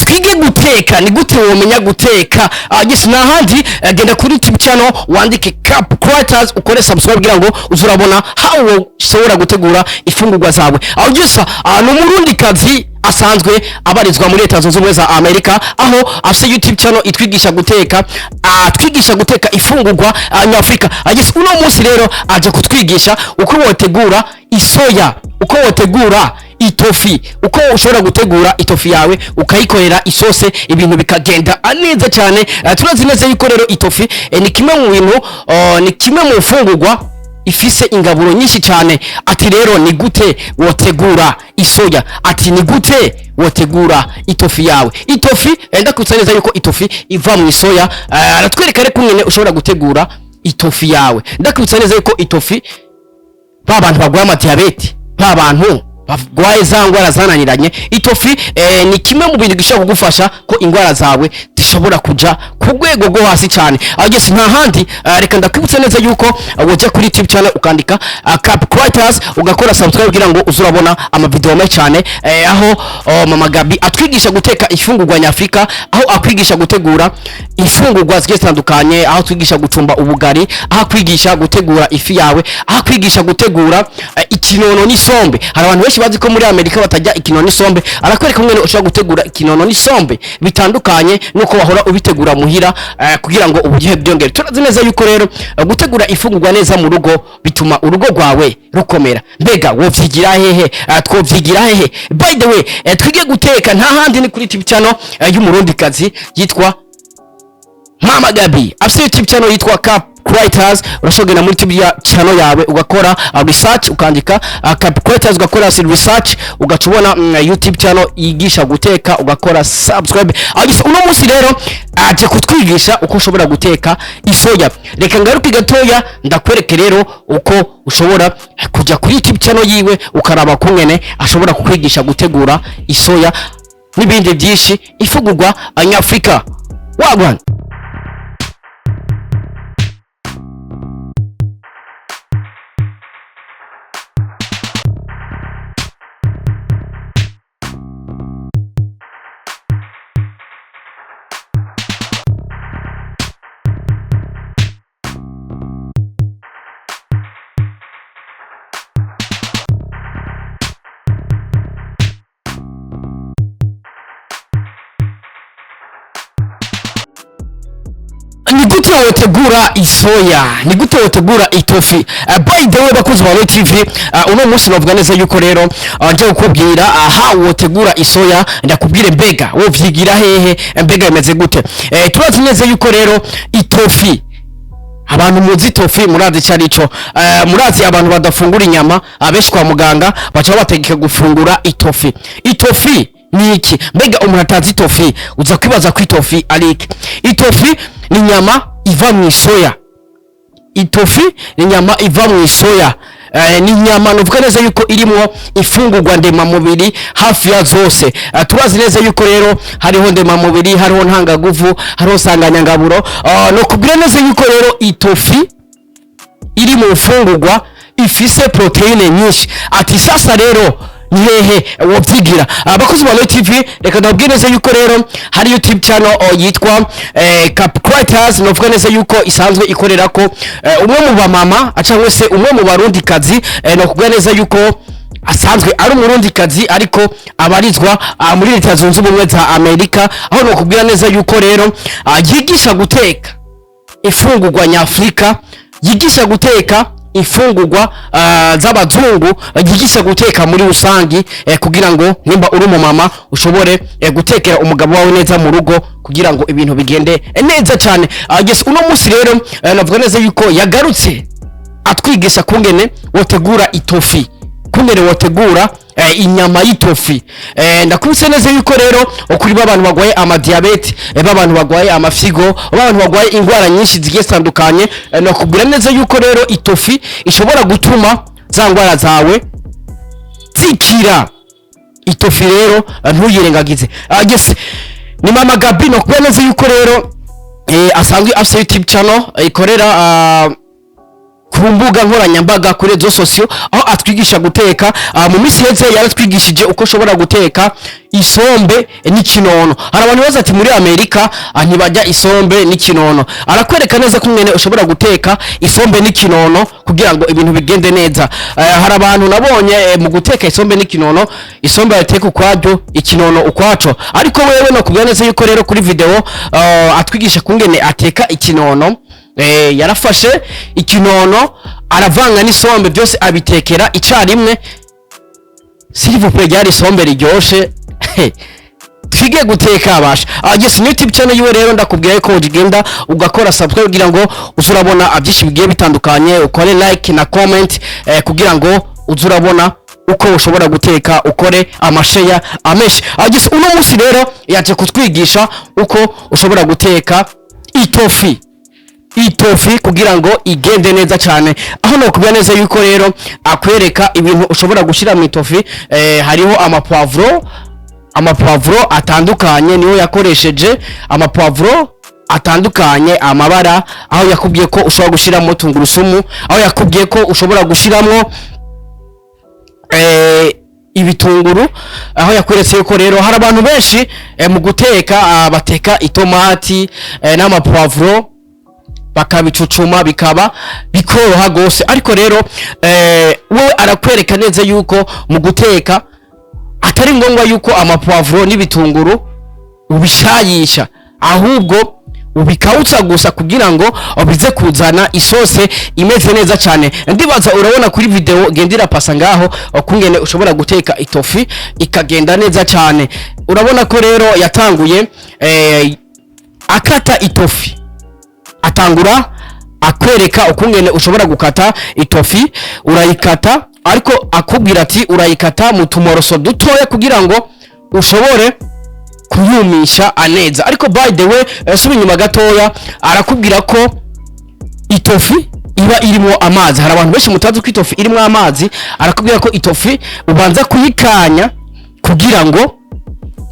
Twige guteka. Ni gute womenya guteka? Yes, nahandi, genda kuri YouTube channel, wandike Cap Creators, ukore subscribe kugira ngo uzurabona how ushobora gutegura ifungurwa zawe. Aho gusa ni umurundi kazi asanzwe abarizwa muri Leta Zunze Ubumwe za Amerika, aho afise YouTube channel itwigisha guteka, atwigisha guteka ifungurwa nyafrika. Yes, uno munsi rero aje kutwigisha uko wotegura isoya, uko wotegura itofi, uko ushobora gutegura itofi yawe ukayikorera isose, ibintu bikagenda neza cyane. Turazi neza yuko rero itofi ni kimwe mu bintu, ni kimwe mu mfungurwa ifise ingaburo nyinshi cyane. Ati rero ni gute wotegura isoya? Ati ni gute wotegura itofi yawe? Itofi, ndakubitsa neza yuko itofi iva mu isoya. Aratwereka rero kungene ushobora gutegura itofi yawe. Ndakubitsa neza yuko itofi, ba bantu barwaye amadiyabete, ba bantu barwaye za ndwara zananiranye, itofi ni kimwe mu bintu gishobora kugufasha ko indwara zawe zishobora kuja ku rwego rwo hasi cyane. Aho yes, nta handi, reka ndakwibutsa neza yuko wajya kuri YouTube channel, ukandika Cap Creators, ugakora subscribe kugira ngo uzurabona amavideo menshi cyane, aho Mama Gabi atwigisha guteka ifungurwa nyafrika, aho akwigisha gutegura ifungurwa zigiye zitandukanye, aho atwigisha gucumba ubugari, aho akwigisha gutegura ifi yawe, aho akwigisha gutegura ikinono n'isombe. Hari abantu benshi bazi ko muri Amerika batajya ikinono n'isombe. Arakwereka umwene ushobora gutegura ikinono n'isombe bitandukanye nuko wahora ubitegura muhira, kugira ngo uburyohe bwiyongere. Turazi neza yuko rero gutegura ifungurwa neza mu rugo bituma urugo rwawe rukomera. Mbega wovyigira hehe? Twovyigira hehe? By the way, twige guteka, nta handi, ni kuri YouTube channel y'umurundikazi yitwa Mama Gabi, afise YouTube channel yitwa Cap Creators. Urashobora kugenda muri YouTube ya channel yawe, ugakora research, ukandika Cap Creators, ugakora research, ugaca ubona YouTube channel yigisha guteka, ugakora subscribe. Aho gisa uno munsi rero aje kutwigisha uko ushobora guteka isoya. Reka ngaruke gatoya ndakwereke rero uko ushobora kujya kuri YouTube channel yiwe, ukaraba kungene ashobora kukwigisha gutegura isoya n'ibindi byinshi, ifungurwa nyafrika. Wagwan. Ni gute wotegura isoya? Ni gute wotegura itofi? By the way, bakozi ba Royal TV, uno munsi navuga neza yuko rero nje kukubwira aha wotegura isoya. Ndakubwire mbega wovyigira hehe, mbega bimeze gute? Turazi neza yuko rero itofi, abantu muzi itofi murazi icyo ari cyo. Murazi abantu badafungura inyama, abenshi kwa muganga baca babategeka gufungura itofi. Itofi ni iki? Mbega umuntu atazi itofi, uza kwibaza ko itofi ari iki? Itofi ni inyama iva mu isoya. Itofi ni inyama iva mu isoya. Ni inyama nuvuga neza yuko irimo ifungurwa ndemamubiri hafi ya zose. Turazi neza yuko rero hariho ndemamubiri, hariho ntangaguvu, hariho sanganyangaburo. No kubwira neza yuko rero itofi iri mu mfungurwa ifise protéine nyinshi. Ati sasa rero ni hehe wovyigira? Abakozi ba Royal TV, reka ndababwire neza yuko rero hari YouTube channel yitwa Cap Creators. Novuga neza yuko isanzwe ikorera ko umwe mu bamama cyangwa se umwe mu barundi kazi, no kuvuga neza yuko asanzwe ari umurundikazi ariko abarizwa muri Leta Zunze Ubumwe za Amerika, aho nokubwira neza yuko rero yigisha guteka ifungurwa nyafrika, yigisha guteka ifungurwa z'abazungu, yigisha guteka muri rusangi, kugira ngo nimba uri umumama ushobore gutekera umugabo wawe neza mu rugo, kugira ngo ibintu bigende neza cyane. Yes, uno munsi rero navuga neza yuko yagarutse atwigisha kungene wotegura itofi, kungene wotegura inyama y'itofi. Ndakubise neza yuko rero kuri b'abantu bagwaye amadiyabete, b'abantu bagwaye amafigo, b'abantu bagwaye indwara nyinshi zigiye zitandukanye, nakubwira neza yuko rero itofi ishobora gutuma za ndwara zawe zikira. Itofi rero ntuyirengagize. Yes, ni Mama Gabi. Nakubwira neza yuko rero asanzwe afise YouTube channel ikorera ku mbuga nkoranyambaga, kuri réseaux sociaux, aho atwigisha guteka. Mu minsi iheze yaratwigishije uko ushobora guteka isombe n'ikinono. Hari abantu baza ati muri Amerika ntibajya isombe n'ikinono. Arakwereka neza ko mwene ushobora guteka isombe n'ikinono kugira ngo ibintu bigende neza. Hari abantu nabonye mu guteka isombe n'ikinono, isombe yateka ukwaryo, ikinono ukwaco. Ariko wewe no kubwira neza yuko rero kuri video atwigisha kungene ateka ikinono, yarafashe ikinono aravanga n'isombe, byose abitekera icarimwe. S'il vous plaît, ryari isombe riryoshe. Twige guteka abasha. Yes, ni YouTube channel yiwe rero. Ndakubwira ko ugenda ugakora subscribe kugira ngo uzurabona byinshi bigiye bitandukanye, ukore like na comment kugira ngo uzurabona uko ushobora guteka, ukore amashare ameshi. Yes, uno munsi rero yaje kutwigisha uko ushobora guteka itofi kugira ngo igende neza cyane, aho nokubwira neza yuko rero akwereka ibintu ushobora gushyira mu itofi. Hariho amapoivron, amapoivron atandukanye niyo yakoresheje, amapoivron atandukanye amabara, aho yakubwiye ko ushobora gushyiramo tungurusumu, aho yakubwiye ko ushobora gushyiramo ibitunguru, aho yakweretse yuko rero hari abantu benshi mu guteka bateka itomati n'amapoivron bakabicucuma bikaba bikoroha gose. Ariko rero wewe arakwereka neza yuko mu guteka atari ngombwa yuko amapoivron n'ibitunguru ubishayisha, ahubwo ubikawutsa gusa kugira ngo bize kuzana isose imeze neza cyane. Ndibaza urabona kuri video genda irapasa ngaho kungene ushobora guteka itofi ikagenda neza cyane. Urabona ko rero yatanguye akata itofi, atangura akwereka ukungene ushobora gukata itofi. Urayikata, ariko akubwira ati urayikata mu tumoroso dutoya kugira ngo ushobore kuyumisha aneza. Ariko by the way, suba inyuma gatoya, arakubwira ko itofi iba irimo amazi. Hari abantu benshi mutazi ko itofi irimo amazi. Arakubwira ko itofi ubanza kuyikanya kugira ngo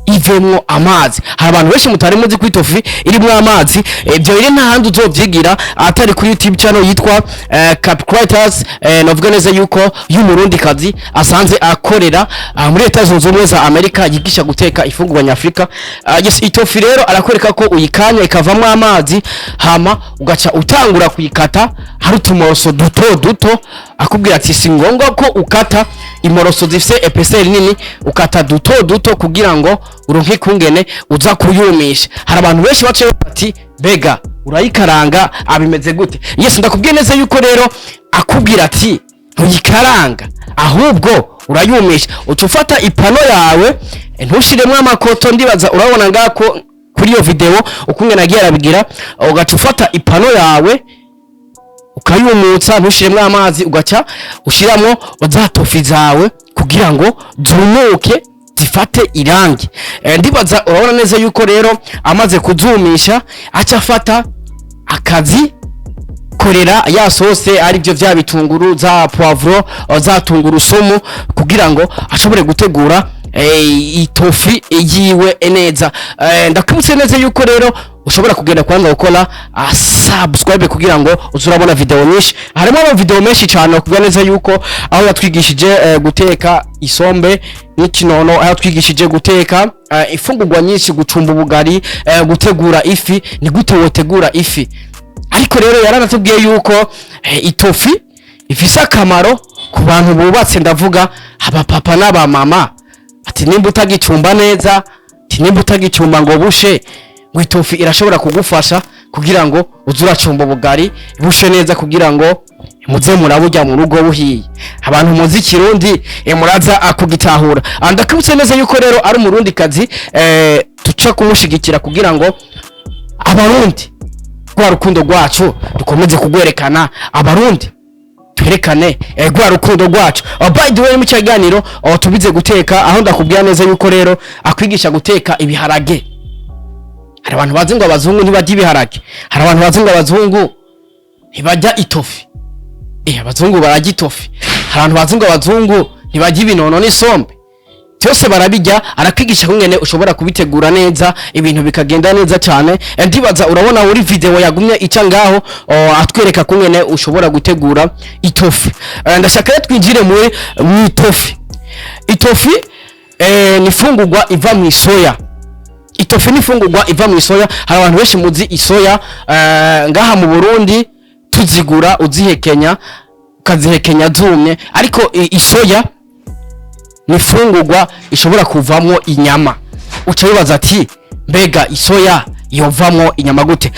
ivemwo amazi. Hari abantu benshi mutari muzi ko itofi irimo amazi. Ibyo rero nta handi uzovyigira atari kuri YouTube channel yitwa Cap Creators. Navuga neza yuko y'umurundi kazi asanze akorera muri Leta Zunze Ubumwe za Amerika, yigisha guteka ifungurwa nyafrika. Yes, itofi rero arakwereka ko uyikanya ikavamwo amazi, hama ugaca utangura kuyikata hari utumoroso duto duto. Akubwira ati si ngombwa ko ukata imoroso zifise épaisseur nini, ukata duto duto kugira ngo uronke ikungene uza kuyumisha. Hari abantu benshi baciye bati: "Mbega urayikaranga, abimeze gute?" Yes, ndakubwiye neza yuko rero akubwira ati ntuyikaranga, ahubwo urayumisha. Uca ufata ipano yawe, ntushiremwo amakoto. Ndibaza urabona ngako kuri iyo video ukungene agiye arabigira. Ugaca ufata ipano yawe ukayumutsa, ntushiremwo amazi, ugaca ushiramwo za tofi zawe kugira ngo zumuke, zifate irangi. Ndibaza urabona neza yuko rero amaze kuzumisha aca afata akazi korera ya sauce, aribyo vya bitunguru, za poivron, za tungurusumu, kugira ngo ashobore gutegura itofi yiwe neza. Ndakwibutse neza yuko rero ushobora kugenda kwanza gukora subscribe kugira ngo uze urabona video nyinshi. Harimo ama video menshi cyane. Kuvuga neza yuko aho yatwigishije guteka isombe n'ikinono, aho yatwigishije guteka ifungurwa nyinshi, gucumba ubugari, gutegura ifi, ni gute wotegura ifi. Ariko rero yaranatubwiye yuko itofi ifise akamaro ku bantu bubatse, ndavuga abapapa n'abamama, ati nimba utagicumba neza, ati nimba utagicumba ngo bushe, ngo itofi irashobora kugufasha kugira ngo uze uracumba ubugari bushe neza, kugira ngo muze muraburya mu rugo buhiye. Abantu muzi ikirundi muraza akugitahura. Ndakubutse neza yuko rero ari umurundi kazi, tuca kumushigikira kugira ngo abarundi rwa rukundo rwacu dukomeze kugwerekana, abarundi twerekane rwa rukundo rwacu. By the way, mu kiganiro tubize guteka, aho ndakubwira neza yuko rero akwigisha guteka ibiharage. Hari abantu bazi ngo abazungu ntibarya ibiharage, hari abantu bazi ngo abazungu ntibarya itofi. Abazungu bararya itofi. Hari abantu bazi ngo abazungu ntibarya ibinono n'isombe. Byose barabijya. Arakwigisha kungene ushobora kubitegura neza, ibintu bikagenda neza cyane. Ndibaza urabona uri video yagumye ica ngaho, atwereka kungene ushobora gutegura itofi. Ndashaka rero twinjire muri mu itofi. Itofi ni ifungurwa iva mu isoya. Itofi ni ifungurwa iva mu isoya. Hari abantu benshi muzi isoya, ngaha mu Burundi tuzigura uzihekenya, ukazihekenya zumye, ariko isoya ni ifungurwa ishobora kuvamwo inyama. Uca wibaza ati: "Mbega isoya yovamwo inyama gute?"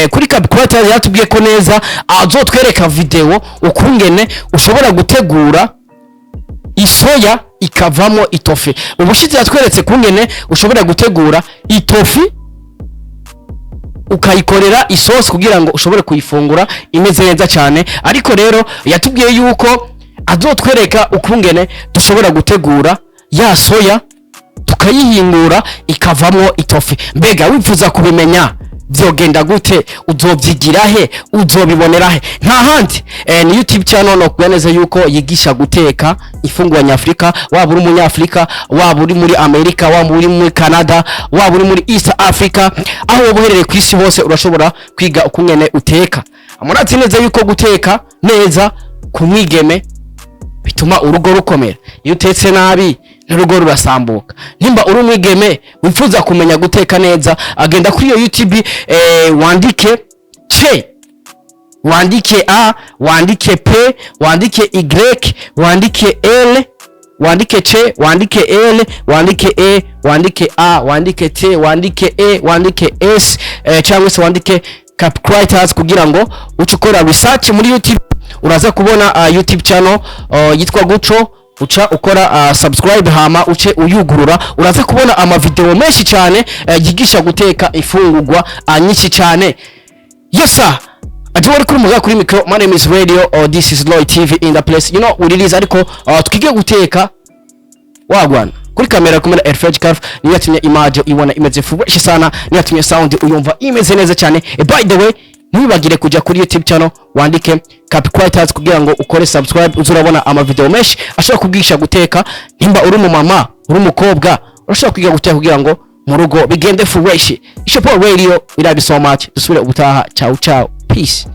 Kuri Calculator yatubwiye ko neza azotwereka video ukungene ushobora gutegura isoya ikavamo itofi. Ubushize yatweretse kungene ushobora gutegura itofi, ukayikorera isosi kugira ngo ushobore kuyifungura imeze neza cyane. Ariko rero yatubwiye yuko azotwereka ukungene dushobora gutegura ya soya, tukayihingura ikavamwo itofi. Mbega wifuza kubimenya vyogenda gute? Uzovyigira he? Uzobibonera he? Nta handi, ni YouTube channel no kuya neza yuko yigisha guteka ifunguro nyafrika. Waba uri umunyafrika, waba uri muri Amerika, waba uri muri Canada, waba uri muri East Africa, aho woba uherereye ku isi hose, urashobora kwiga ukungene uteka. Murazi neza yuko guteka neza ku mwigeme bituma urugo rukomera. Iyo utetse nabi, n'urugo rurasambuka. Nimba uri umwigeme wifuza kumenya guteka neza, agenda kuri iyo YouTube, wandike C, wandike A, wandike P, wandike Y, wandike L, wandike C, wandike L, wandike E, wandike A, wandike T, wandike E, wandike S, cyangwa se wandike Capcriters kugira ngo uce ukora research muri YouTube. Uraza kubona YouTube channel yitwa guco. Uca ukora subscribe, hama uce uyugurura, uraza kubona amavideo menshi cyane yigisha guteka ifungurwa nyinshi cyane. Yes sir. Ati wari kuri muga kuri micro. My name is Radio or this is Lloyd TV in the place. You know we release, ariko twige guteka wagwana. Kuri kamera kumwe na Elfred Carf, niyo yatumye image ibona imeze fresh sana, niyo yatumye sound uyumva imeze neza cyane. By the way, ntiwibagire kujya kuri YouTube channel, wandike Capquiters kugira ngo ukore subscribe, uzurabona ama video menshi ashobora kubwisha guteka. Nimba uri umumama, uri umukobwa, urashobora kwiga guteka kugira ngo mu rugo bigende fresh. Ishopo Radio, we love you so much. Dusubire ubutaha. Ciao ciao, peace.